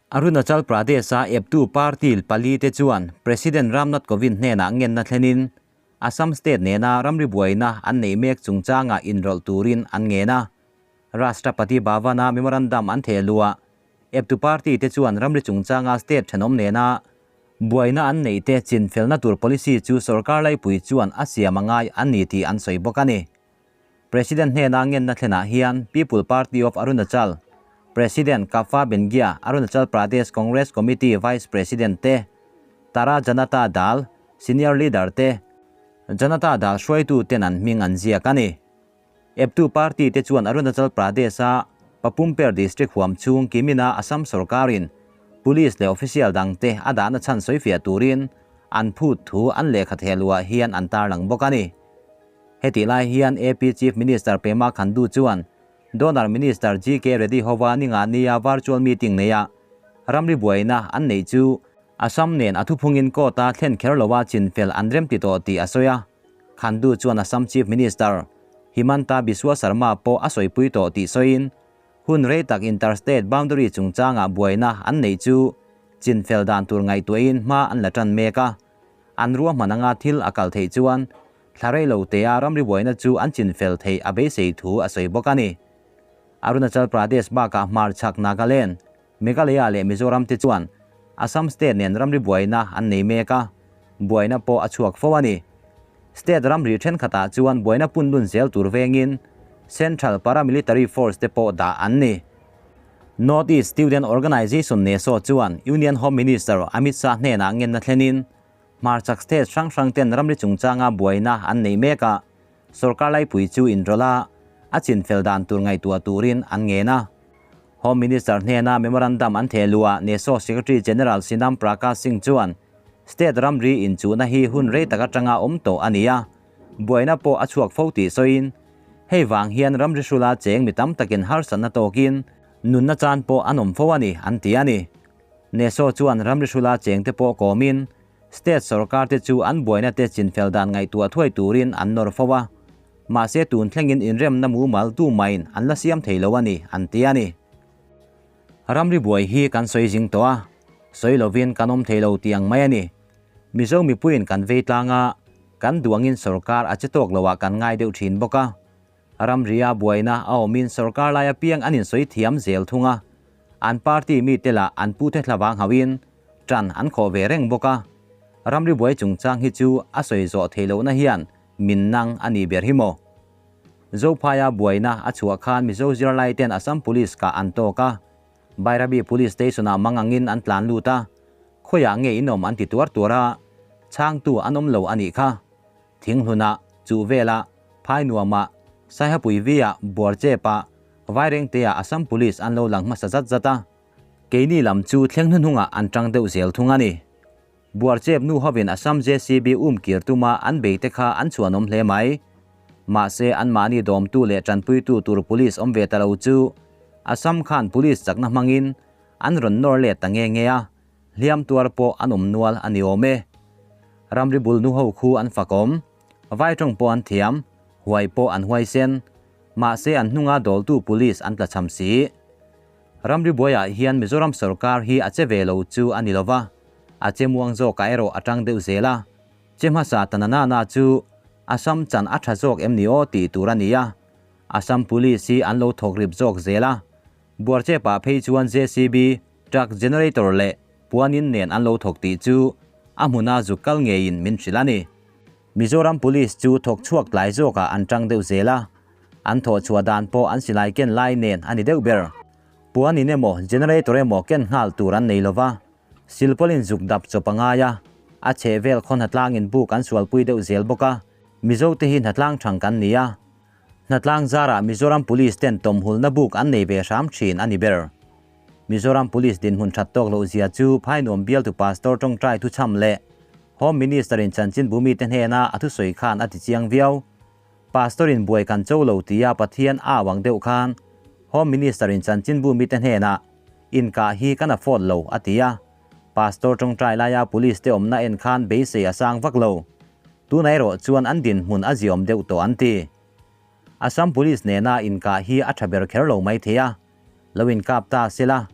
Arunachal Pradesh-a eptu party pali te chuan President Ram Nath Kovind hnenah ngenna thlenin Assam state nena ramri buaina an neih mek chungchangah inrawlh turin an ngen a. Rashtrapati Bhavan-a memorandum an theh luah eptu party te chuan ramri chungchanga state thenawm nena buaina an neih te chinfelna tur policy chu sorkar laipui chuan a siam a ngai a ni tih an sawi bawk a ni. President hnena ngenna thlenah hian People Party of Arunachal President Kafa Bengia, Arunachal Pradesh Congress Committee Vice President te, Tara Janata Dal Senior Leader te, Janata Dal hruaitu ten an hming an ziak a ni. Eptu party te chuan Arunachal Pradesh-a Papumper District huam chhung Kimina Assam sorkarin Police leh official dangte a dahna chhan sawifiah turin an phut thu an lehkha thehluah hian an tarlang bawk a ni. Hetih lai hian AP Chief Minister Pema Khandu chuan Donor Minister GK Reddy hova ni nga nia virtual meeting neia ramri buaina an neih chu Assam nen a thuphungin court-a thlen kher loa chinfel an remti tawh tih a sawi a. Khandu chuan Assam Chief Minister Himanta Biswa Sarma pawh a sawipui tawh tih sawiin hun rei tak inter-state boundary chungchangah buaina an neih chu chinfel dan tur ngaihtuahin hma an la tan mek a. An ruahman anga thil a kal theih chuan thla rei lo tea ramri buaina chu an chin fel theih a beisei thu a sawi bawk a ni. Arunachal Pradesh bakah hmarchhak Nagaland, Meghalaya leh Mizoram te chuan Assam state nen ramri buaina an nei mek a, buaina pawh a chhuak fo a ni. State ramri thenkhatah chuan buaina pun lun zel tur vengin Central Paramilitary Force te pawh dah an ni. North East Student Organisation NESO chuan Union Home Minister Amit Shah hnenah ngenna thlenin hmarchhak state hrang hrang ten ramri chungchanga buaina an nei mek a, sorkar laipui chu inrawlh a, a chinfel dan tur ngaihtuah turin an ngen a. Home Minister hnena memorandum an theh luh ah NESO Secretary General Sinam Prakash Singh chuan state ramri inchuhna hi hun rei tak atanga awm tawh a ni a, buaina pawh a chhuak fo tih sawiin Hei vang hian ramri hrula cheng mi tam takin harsatna tawkin nunna chan pawh an awm fo a ni, an ti a ni. Neso chuan ramri hrula chengte pawh kawmin state sorkar te chu an buaina te chinfel dan ngaihtuah thuai turin an nawr fo a, mahse tun thlengin inremna mumal tu maiin an la siam thei lo a ni, an ti a ni. Ramri buai hi kan sawi zing tawh a, sawi lovin kan awm thei lo tih ang mai a ni. Mizo mipuiin kan vei tlang a, kan duangin sorkar a che tawk loah kan ngai deuh thin bawk a. Ramria buaina a awmin sorkar lai apiang an insawi thiam zel thung a, an party mite lah an pute thlavang hauhin tan an khawh ve reng bawk a. Ramri buai chungchang hi chu a sawi zawh theih lohna hian min nang a nih ber hi maw? Zophaia buaina a chhuah khan Mizo zirlaiten Assam Police kah an tawk a, Bairabi Police Station-ah mangangin an tlan lut a, khawiah nge in awm an ti tuar tuar a, chhangtu an awm lo a nih kha. Thinghlunah, Chuhvelah, Phainuamah, Saihapuiviah, Buarchepah, Vairengteah Assam Police an lo lang hmasa zat zat a, keini lam chu thleng hnuhnungah an tang deuh zel thung a ni. Buarchep nu hovin Assam JCB um kir tuma an beite kha an chhuanawm hle mai. Mahse, anmahni dawmtu leh tanpuitu tur police awm ve ta lo chu Assam khan police chakna hmangin an rawn nawr let ta nge nge a, hliam tuar pawh an awm nual a ni awm e. Ramri bul nu ho khu an fakawm, vai tawng pawh an thiam, huai pawh an huaisen, mahse an hnunga dawltu police an tlachham si. Ramri buaiah hian Mizoram sorkar hi a che ve lo chu a ni lova, a che muang zawkah erawh a tang deuh zel a. Che hmasa ta na na chu Assam chan a tha zawk em ni aw tih tur a ni a, Assam Police hi an lo thawk rip zawk zel a, Buarchepah phei chuan JCB, truck generator leh puanin nen an lo thawk tih chu a hmuna zuk kal ngeiin min hrilh a ni. Mizoram Police chu thawk chhuak tlai zawkah an tang deuh zel a, an thawh chhuah dan pawh an silai ken lai nen a ni deuh ber. Puanin emaw generator emaw ken nghal tur an nei lova, Silpaulin zuk dap chawp a ngai a, a chheh vel khaw hnatlangin buk an sualpui deuh zel bawk a, Mizo te hi hnatlang thang kan ni a, hnatlang zarah Mizoram Police ten tawmhulna buk an nei ve hram thin a ni ber. Mizoram Police dinhmun that tawk loh zia chu Phainuam bialtu Pastor tawngtai thuchham leh Home Minister in chanchinbu mite hnena a thusawi khan a ti chiang viau. Pastor in buai kan cho lo tia Pathian a awang deuh khan Home Minister in chanchinbu mite hnenah Inkah hi kan afford lo, a ti a. Pastor tawngtai laia police te awmna en khan beisei a sang vak lo. Tunah erawh chuan an dinhmun a ziawm deuh tawh an ti. Assam Police nena inkah hi a tha ber kher lo mai thei a. Lo inkap ta se la.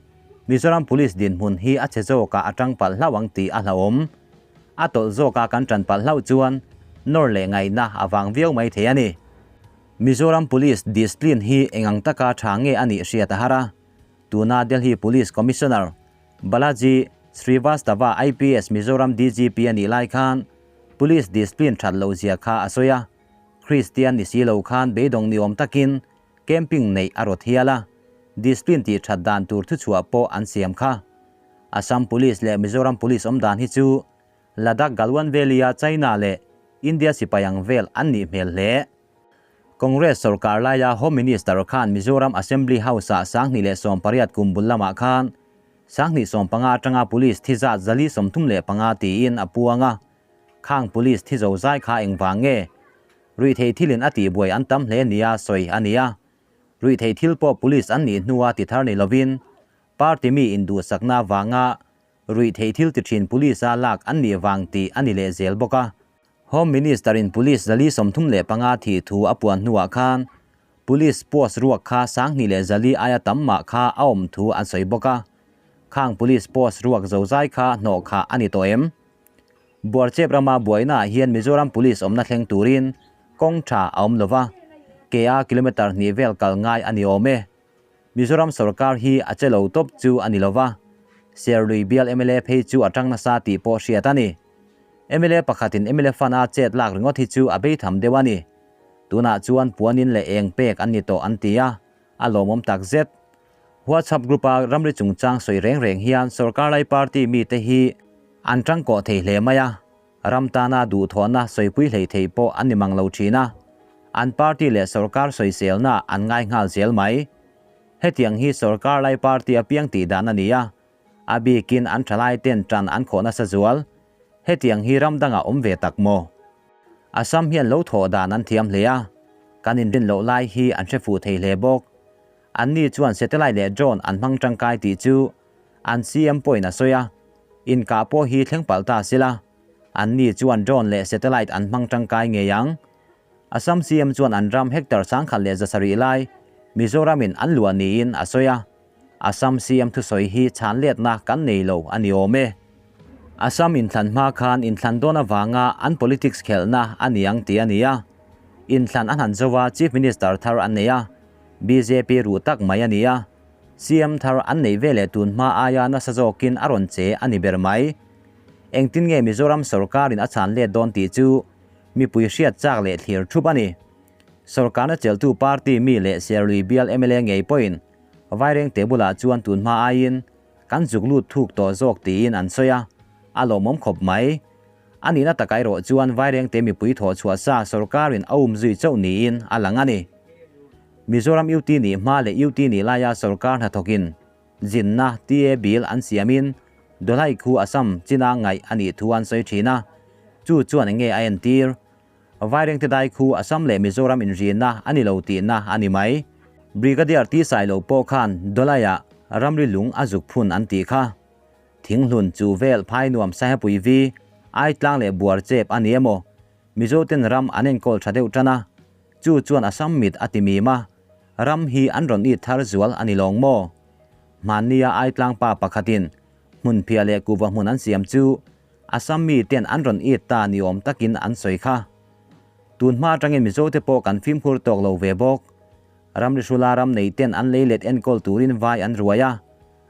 Mizoram Police dinhmun hi a chhe zawkah a tang palh hlauh ang tih a hlauhawm. A tawlh zawka kan tan palh hlauh chuan nawr leh ngaihna a vang viau mai thei a ni. Mizoram Police discipline hi eng ang taka tha nge a nih hriat a har a. Tuna Delhi Police Commissioner Balaji Srivastava IPS Mizoram DGP a nih lai khan Police discipline that loh zia kha a sawi a. Kristian ni si lo khan beidawng ni awm takin camping neih a rawt hial a, discipline tih that dan tur thuchhuah pawh an siam kha. Assam Police leh Mizoram Police awm dan hi chu Ladakh Galwan Valley-a China leh India sipai ang vel an nih hmel hle. Congress sorkar laia Home Minister khan Mizoram Assembly House-ah 2018 kum bul lamah khan 2015 atanga Police thi zat 435 tiin a puang a, Khang Police thi zo zai kha engvang nge? Ruihthei thilin a tihbuai an tam hle nia sawi a ni a. Ruihthei thil pawh Police an nih hnua ti thar ni lovin Party mi induhsakna vanga ruihthei thil ti thin Police a lak an nih vang tih a ni leh zel bawk a. Home Minister in Police 435 thih thu a puan hnuah khan Police post ruak kha 2100 aia tam mah kha a awm thu an sawi bawk a. Khang Police post ruak zozai kha hnawh khah a ni tawh em? Buarchep rama buainaah hian Mizoram Police awmna thleng turin kawng tha a awm lova, ke a kilometre hnih vel kal ngai a ni awm e. Mizoram sorkar hi a che lo tawp chu a ni lova, Serlui bial mla phei chu a tang nasa tih pawh hriat a ni. Mla pakhatin mla fund a chet lak ringawt hi chu a beitham deuh a ni. Tunah chuan puanin leh eng pek an ni tawh an ti a, a lawmawm tak zet. WhatsApp group-a ramri chungchang sawi reng reng hian sorkar lai party mite hi an tangkawh thei hle mai a, ram tana duhthawhna sawipui hlei thei pawh an ni mang lo thin a, an party leh sorkar sawiselna an ngai nghal zel mai. Hetiang hi sorkar lai party apiang tih dan a ni a, a bikin an thalai ten tan an khawh nasa zual. Hetiang hi ram dangah awm ve tak maw? Assam hian lo thawh dan an thiam hle a, kan inrin loh lai hi an hre fuh thei hle bawk. Anni chuan satellite leh drone an hmang tangkai tih chu an CM pawhin a sawi a, inkah pawh hi thleng palh ta sila, anni chuan drone leh satellite an hmang tangkai ngei ang. Assam CM chuan an ram hectare 1700 lai Mizoramin an luah niin a sawi a, Assam CM thusawi hi chhan letna kan nei lo a ni awm e. Assam inthlan hma khan inthlan dawn avanga an politics khelhna a ni ang tih a ni a, inthlan a hnan zo a Chief Minister thar an nei a, bjp ruh tak mai a ni a, CM thar an neih ve leh tun hma aia nasa zawkin a rawn che a ni ber mai. Engtin nge Mizoram sorkarin a chhan let dawn tih chu mipui hriat chak leh thlir thup a ni. Sorkarna chelhtu party mi leh Serlui bial mla ngei pawhin Vairengte bulah chuan tun hma aiin kan zuk lut thuk tawh zawk tiin an sawi a, a lawmawm khawp mai. A nihna takah erawh chuan Vairengte mipui thawh chhuah sa sorkarin a um zui chauh niin a lang a ni. Mizoram UT nih hma leh UT nih laia sorkar hnathawkin zinna TA bill an siamin Dawlai khu Assam china ngaih a nih thu an sawi thin a, chu chuan enge a entir? Vairengte dai khu Assam leh Mizoram inrinna a ni lo tihna a ni mai. Brigadier T Sailo pawh khan Dawlaiah ramri lung a zuk phun an tih kha. Thinghlun chu vel phai nuam Sahepui vi, Aitlang leh Buarchep a ni emaw? Mizoten ram an enkawl tha deuh tan a, chu chuan Assam mit a ti mim a, ram hi an rawn it thar zual a ni lawng maw? Hmannia Aitlang pa pakhatin hmunphiah leh kuhva hmun an siam chu Assam mi ten an rawn it ta ni awm takin an sawi kha. Tun hma atangin Mizote pawh kan fimkhur tawk lo ve bawk. Ramri hrula ram nei ten an lei let enkawl turin vai an ruai a,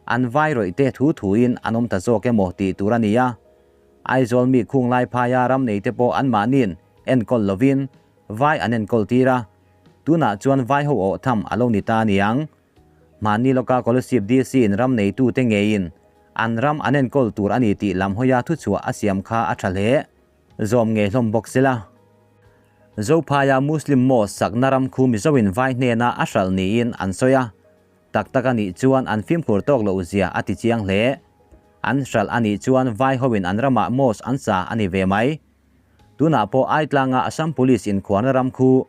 an vai rawih te thu thuin an awm ta zawk emaw tih tur a ni a. Aizawl mi khung lai phaia ram nei te pawh anmahniin enkawl lovin vai an enkawl tir a, tunah chuan vai ho awh tham a lo ni ta aniang. Hmanni lawka Kolasib DC in ram neitute ngeiin an ram an enkawl tur a ni tih lam hawia thuchhuah a siam kha a tha hle. Zawm ngei hlawm bawk sela. Zophaia Muslim Mosque sakna ram khu Mizoin vai hnena a hralh niin an sawi a. Tak tak a nih chuan an fimkhur tawk loh zia a ti chiang hle. An hralh a nih chuan vai hoin an ramah mosque an sa a ni ve mai. Tunah pawh Aitlanga Assam Police inkhuarna ram khu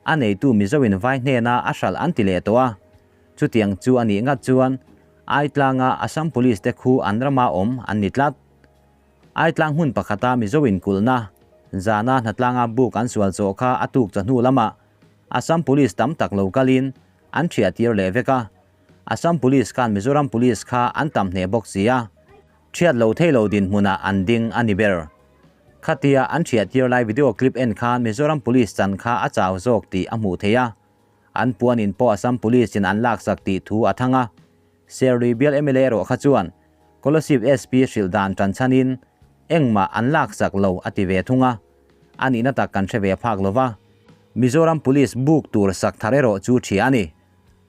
a neitu Mizoin vai hnena a hralh an ti leh tawh a. Chutiang chu a nih ngat chuan Aitlanga Assam Police te khu an rama awm an ni tlat. Aitlang hmun pakhata Mizo inkulhna, zana hnatlanga buk an sual chawh kha a tuk chawhnu lamah Assam Police tam tak lo kalin an thiah tir leh vek a. Assam Police khan Mizoram Police kha an tam hneh bawk si a, ṭhiat lo thei lo dinhmunah an ding a ni ber. Khatia an ṭhiah tir lai video clip en khan Mizoram Police chan kha a chau zawk tih a hmuh theih a, an puan in pawh Assam Police in an laksak tih thu a thang a. Serlui bial mla erawh kha chuan Kolasib SP hrilh dan ṭan chhanin engmah an laksak lo a ti ve thung a, a nihna tak kan hre ve phak lo va. Mizoram Police buk tur sak thar erawh chu ṭhia a ni.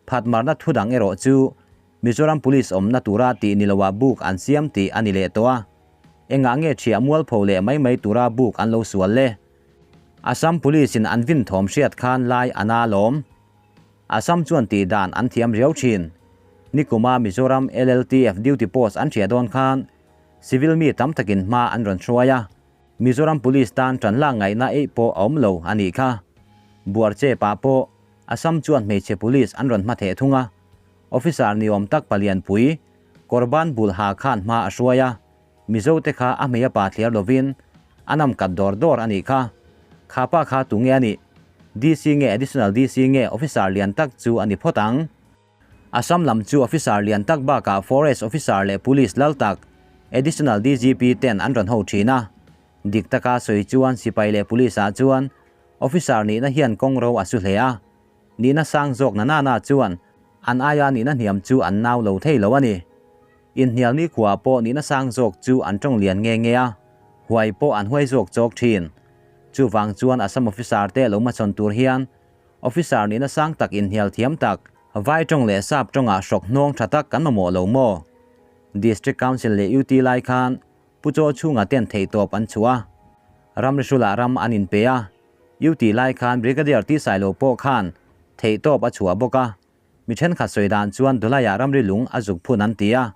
Phatmarna thu dang erawh chu Mizoram Police awmna tura tih ni loah buk an siam tih a ni leh tawh a. Engah nge ṭhiah mualpho leh mai mai tura buk an lo sual le? Assam Police in an vin thawm hriat khan lai a na lawm. Assam chuan tih dan an thiam riau thin. Nikuma Mizoram LLTF duty post an hriah dawn khan civil mi tam takin hma an rawn hruai a. Mizoram Police tan ṭan lak ngaihna eih pawh a awm lo a nih kha. Buarche pah pawh Assam chuan hmeichhe police an rawn hma theh thung a, officer ni awm tak palian pui kawrban bul ha khan hma a hruai a, Mizo te kha a hmei a pa thliar lovin a nam kat dawr dawr a nih kha. Kha pa kha tu nge a nih? DC nge Additional DC nge officer lian tak chu a ni phawt ang. Assam lam chu officer lian tak bakah Forest officer leh Police lal tak Additional DGP ten an rawn ho thin a. Dik taka sawi chuan sipai leh Police ah chuan officer nihna hian kawng ro a su hle a. Nihna sang zawk na nana chuan an aia nihna hniam chu an nau lo thei lo a ni. Inhnial nikhua pawh nihna sang zawk chu an tawng lian nge nge a, huai pawh an huai zawk chawk thin. Chuvang chuan Assam officer te lo hmachhawn tur hian Officer nihna sang tak inhnial thiam tak, vai tawng leh sap tawngah hrawk hnawng tha tak kan mamawh lo maw? District Council leh UT lai khan Pu Chaw chhunga ten theihtawp an chhuah a, ramri hrulah ram an inpe a, UT lai khan Brigadier T Sailo pawh khan theihtawp a chhuah bawk a, mi thenkhat sawi dan chuan Dulaiah ramri lung a zuk phun an ti a,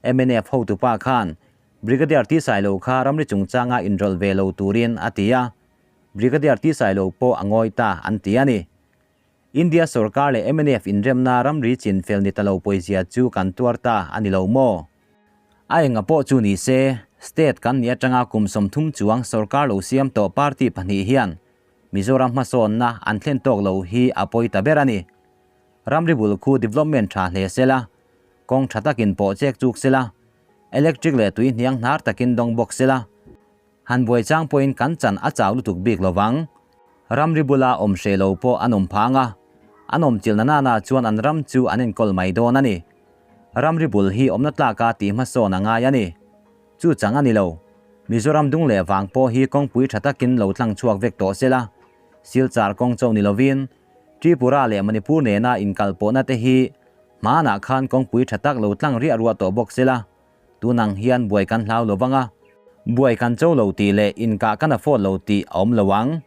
mnf hotupa khan Brigadier T Sailo kha ramri chungchanga inrawlh ve lo turin a ti a, Brigadier T Sailo pawh a ngawi ta an ti a ni. India sorkar leh mnf inremna ramri chin fel ni ta lo pawizia chu kan tuar ta a ni lo maw? A enga pawh chu ni se, state kan nih atanga kum 30 chuang sorkar lo siam tawh party pahnih hian Mizoram hmasawnna an thlen tawk lo hi a pawi ta ber a ni. Ramri bul khu development tha hle sela, kawng tha takin pawh chek chuk sela, electric leh tui hniang hnar takin dawng bawk sela, Han buai chang pawhin kan chan a chau lutuk bik lo vang. Ramri bula awm hreh lo pawh an awm phang a, an awm chilh na nana chuan an ram chu an enkawl mai dawn a ni. Ramri bul hi awmna tlaka tih hmasawn a ngai a ni. Chu chang a ni lo. Mizoram dung leh vang pawh hi kawngpui tha takin lo tlang chhuak vek tawh se la, Silchar kawng cho ni lovin Tripura leh Manipur nena inkalpawhna te hi hmanah khan kawngpui tha tak lo tlang riah ruah tawh bawk se la, Tunang hian buai kan hlau lo vang a, buai kan cho lo tih leh inkah kan afford lo tih a awm lo ang.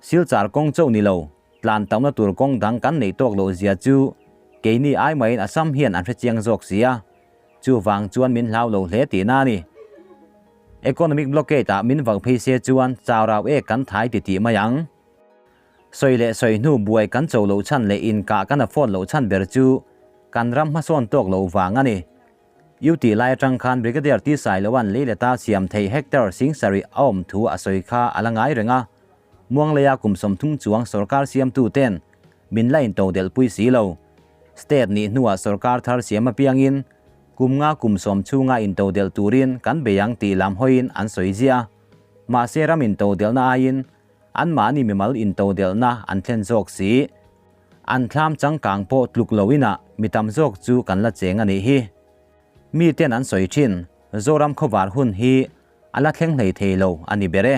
Silchar kawng cho ni lo, tlan tauhna tur kawng dang kan neih tawk loh zia chu keini ai maiin Assam hian an hrechiang zawk si a, chuvang chuan min hlau lo hle tihna a ni. Economic blockade ah min vak phei se chuan chau rau ek kan thai ti tih mai ang. Sawi leh sawi hnu buai kan cho loh chhan leh inkah kan afford loh chhan ber chu kan ram hmasawn tawk loh vang a ni. UT lai atang khan Brigadier T Sailoan lei leta siam thei hectare 7000 a awm thu a sawi kha a la ngai reng a. Muangleia kum 30 chuang sorkar siamtu ten min la into delh pui si lo. State nih hnuah sorkar thar siam apiangin kum nga kum 10 chhunga into delh turin kan bei ang tih lam hawiin an sawi ziah a. Mahse ram into delhna aiin anmahni mimal into delhna an thlen zawk si. An thlam changkang pawh tluk lo inah mi tam zawk chu kan la cheng a nih hi. Mi ten an sawi thin, Zoram khawvar hun hi a la thleng hlei thei lo a ni ber e.